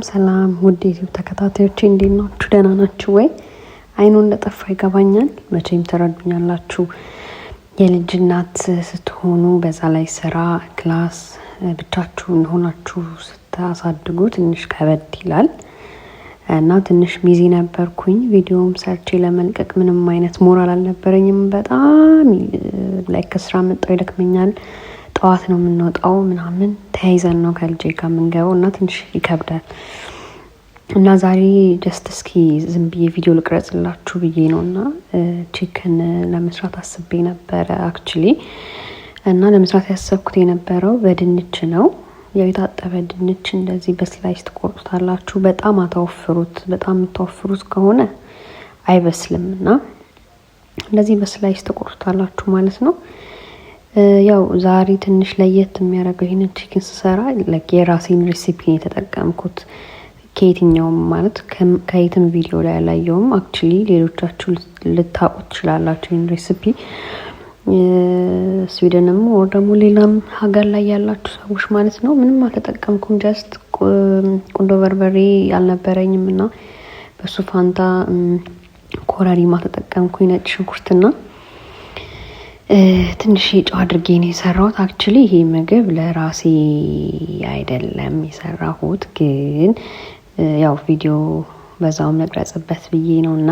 ሰላም ውድ ዩቲዩብ ተከታታዮቼ እንዴት ናችሁ? ደህና ናችሁ ወይ? አይኑ እንደጠፋ ይገባኛል። መቼም ተረዱኛላችሁ። የልጅ እናት ስትሆኑ በዛ ላይ ስራ፣ class ብቻችሁን ሆናችሁ ስታሳድጉ ትንሽ ከበድ ይላል እና ትንሽ busy ነበርኩኝ። ቪዲዮም ሰርቼ ለመልቀቅ ምንም አይነት ሞራል አልነበረኝም። በጣም like ከስራ መጣሁ ይደክመኛል። ጠዋት ነው የምንወጣው ምናምን ተያይዘን ነው ከልጄ ጋር የምንገባው እና ትንሽ ይከብዳል። እና ዛሬ just እስኪ ዝም ብዬ ቪዲዮ ልቅረጽላችሁ ብዬ ነው እና chicken ለመስራት አስቤ ነበረ actually። እና ለመስራት ያሰብኩት የነበረው በድንች ነው። ያው የታጠበ ድንች እንደዚህ በ slice ትቆርጡታላችሁ። በጣም አታወፍሩት። በጣም የምታወፍሩት ከሆነ አይበስልም እና እንደዚህ በ slice ትቆርጡታላችሁ ማለት ነው። ያው ዛሬ ትንሽ ለየት የሚያደርገው ይሄንን chicken ስሰራ የራሴን recipe ነው የተጠቀምኩት። ከየትኛውም ማለት ከየትም ቪዲዮ ላይ አላየውም። Actually ሌሎቻችሁ ልታውቁት ትችላላችሁ ይሄን recipe፣ ስዊድንም or ደግሞ ሌላም ሀገር ላይ ያላችሁ ሰዎች ማለት ነው። ምንም አልተጠቀምኩም። Just ቁንዶ በርበሬ አልነበረኝም እና በሱ ፋንታ ኮረሪማ ተጠቀምኩኝ፣ ነጭ ሽንኩርትና ትንሽ ጨው አድርጌ ነው የሰራሁት። Actually ይሄ ምግብ ለራሴ አይደለም የሰራሁት፣ ግን ያው ቪዲዮ በዛውም ልቅረጽበት ብዬ ነው። እና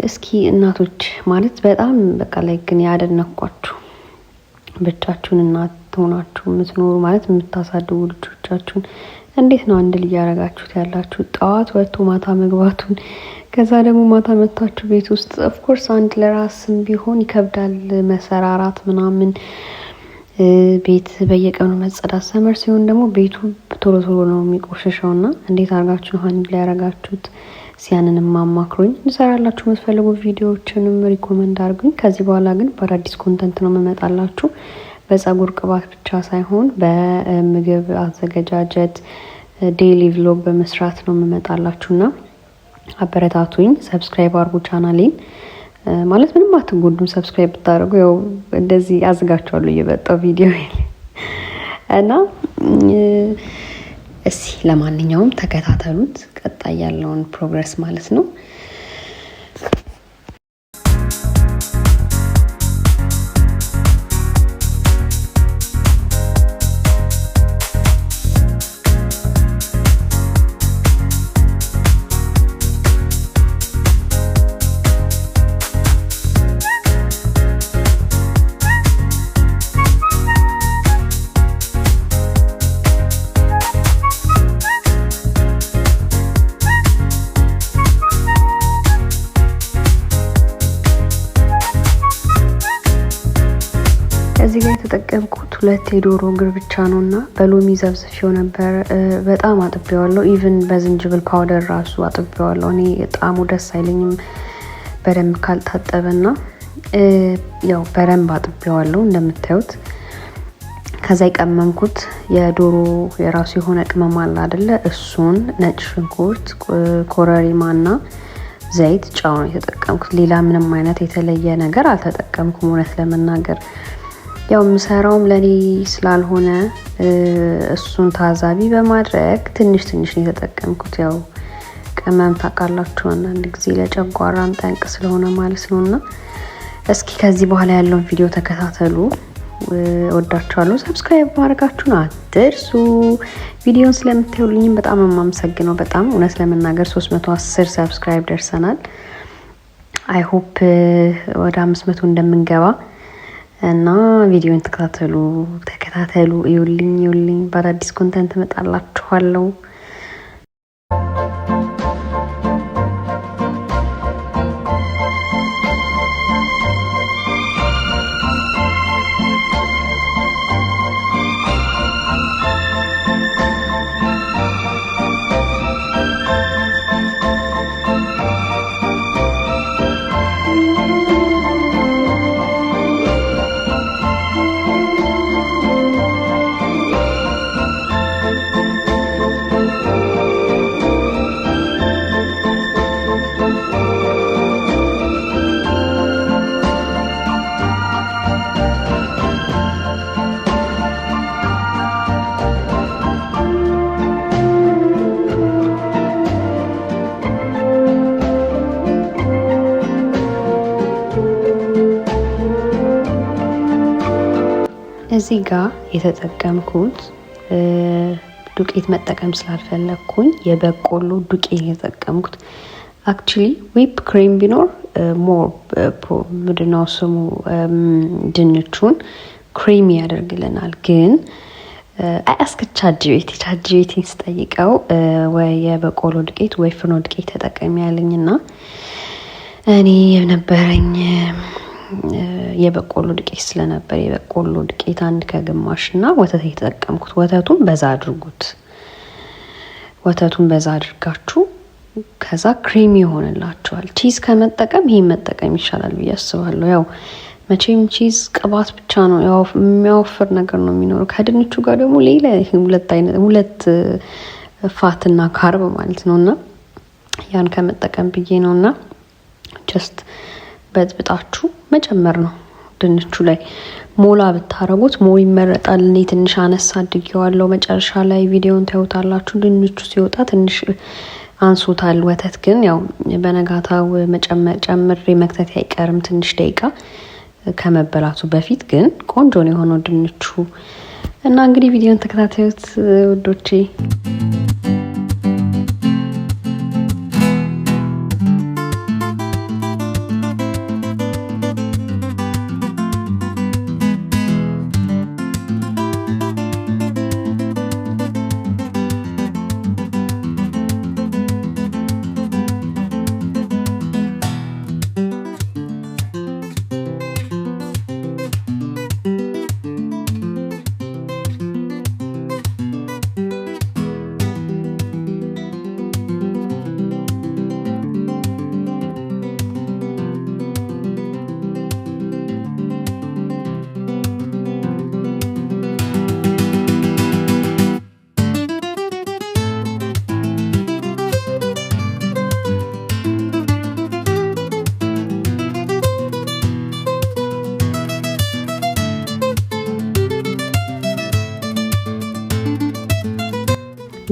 እስኪ እናቶች ማለት በጣም በቃ ላይ ግን ያደነኳችሁ ብቻችሁን እናት ሆናችሁ የምትኖሩ ማለት የምታሳድጉ ልጆቻችሁን እንዴት ነው አንድ ልጅ ያደረጋችሁት ያላችሁ? ጠዋት ወጥቶ ማታ መግባቱን፣ ከዛ ደግሞ ማታ መታችሁ ቤት ውስጥ of course አንድ ለራስም ቢሆን ይከብዳል መሰራራት ምናምን፣ ቤት በየቀኑ መጸዳት። Summer ሲሆን ደግሞ ቤቱ ቶሎ ቶሎ ነው የሚቆሽሸው እና እንዴት አድርጋችሁ ነው handle ያደረጋችሁት? ሲያንንም አማክሩኝ። እንሰራላችሁ የምትፈልጉ ቪዲዮዎችንም recommend አድርጉኝ። ከዚህ በኋላ ግን በአዳዲስ content ነው የምመጣላችሁ። በጸጉር ቅባት ብቻ ሳይሆን በምግብ አዘገጃጀት daily vlog በመስራት ነው የምመጣላችሁና አበረታቱኝ። Subscribe አድርጉ ቻናሌን። ማለት ምንም አትጎዱም። Subscribe ብታደርጉ ያው እንደዚህ አዝጋችኋለሁ እየመጣሁ ቪዲዮ እና እስኪ ለማንኛውም ተከታተሉት ቀጣይ ያለውን progress ማለት ነው። እዚህ ጋር የተጠቀምኩት ሁለት የዶሮ እግር ብቻ ነው እና በሎሚ ዘብዝፌው ነበር። በጣም አጥቤዋለሁ። Even በዝንጅብል powder ራሱ አጥቤዋለሁ። እኔ ጣዕሙ ደስ አይለኝም በደንብ ካልታጠበና ያው በደንብ አጥቤዋለሁ እንደምታዩት። ከዛ የቀመምኩት የዶሮ የራሱ የሆነ ቅመም አለ አይደለ? እሱን ነጭ ሽንኩርት፣ ኮረሪማና ዘይት፣ ጨው ነው የተጠቀምኩት። ሌላ ምንም አይነት የተለየ ነገር አልተጠቀምኩም እውነት ለመናገር። ያው የምሰራውም ለኔ ስላልሆነ እሱን ታዛቢ በማድረግ ትንሽ ትንሽ ነው የተጠቀምኩት። ያው ቅመም ታውቃላችሁ አንዳንድ ጊዜ ለጨጓራም ጠንቅ ስለሆነ ማለት ነውና እስኪ ከዚህ በኋላ ያለውን ቪዲዮ ተከታተሉ። እወዳችኋለሁ። Subscribe ማድረጋችሁን አትርሱ። ቪዲዮን ስለምታዩልኝም በጣም የማመሰግነው። በጣም እውነት ለመናገር 310 subscribe ደርሰናል። I hope ወደ 500 እንደምንገባ እና ቪዲዮን ተከታተሉ ተከታተሉ፣ እዩልኝ እዩልኝ። በአዳዲስ content እመጣላችኋለሁ። እዚህ ጋር የተጠቀምኩት ዱቄት መጠቀም ስላልፈለግኩኝ የበቆሎ ዱቄት የተጠቀምኩት። Actually whip cream ቢኖር more ምንድነው ስሙ ድንቹን creamy ያደርግልናል። ግን I ask ChatGPT፣ ChatGPT ን ስጠይቀው ወይ የበቆሎ ዱቄት ወይ ፍርኖ ዱቄት ተጠቀሚ ያለኝና እኔ የነበረኝ የበቆሎ ዱቄት ስለነበር የበቆሎ ዱቄት 1.5 እና ወተት የተጠቀምኩት። ወተቱን በዛ አድርጉት። ወተቱን በዛ አድርጋችሁ ከዛ creamy ይሆንላችኋል። Cheese ከመጠቀም ይሄን መጠቀም ይሻላል ብዬ አስባለሁ። ያው መቼም cheese ቅባት ብቻ ነው፣ ያው የሚያወፍር ነገር ነው የሚኖረው። ከድንቹ ጋር ደግሞ ሌላ ሁለት አይነት ሁለት fat ና carb ማለት ነውና ያን ከመጠቀም ብዬ ነውና just በጥብጣችሁ መጨመር ነው። ድንቹ ላይ ሞላ ብታረጉት more ይመረጣል። እኔ ትንሽ አነሳ አድርጌዋለሁ። መጨረሻ ላይ ቪዲዮውን ታዩታላችሁ። ድንቹ ሲወጣ ትንሽ አንሶታል ወተት፣ ግን ያው በነጋታው መጨመር ጨምሬ መክተት አይቀርም ትንሽ ደቂቃ ከመበላቱ በፊት። ግን ቆንጆ ነው የሆነው ድንቹ እና እንግዲህ ቪዲዮን ተከታተሉት ውዶቼ።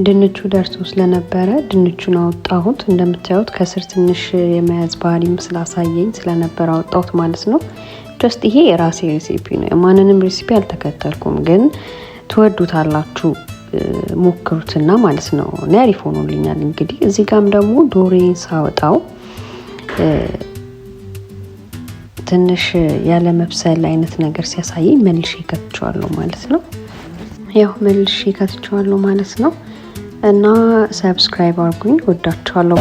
ድንቹ ደርሶ ስለነበረ ድንቹን አወጣሁት። እንደምታዩት ከስር ትንሽ የመያዝ ባህሪም ስላሳየኝ ስለነበረ አወጣሁት ማለት ነው። Just ይሄ የራሴ recipe ነው። የማንንም recipe አልተከተልኩም፣ ግን ትወዱታላችሁ፣ ሞክሩትና ማለት ነው። እኔ አሪፍ ሆኖልኛል። እንግዲህ እዚህ ጋም ደግሞ ዶሮዬን ሳወጣው ትንሽ ያለ መብሰል አይነት ነገር ሲያሳየኝ መልሼ ከትቼዋለሁ ማለት ነው። ያው መልሼ ከትቼዋለሁ ማለት ነው። እና subscribe አድርጉኝ። ወዳችኋለሁ።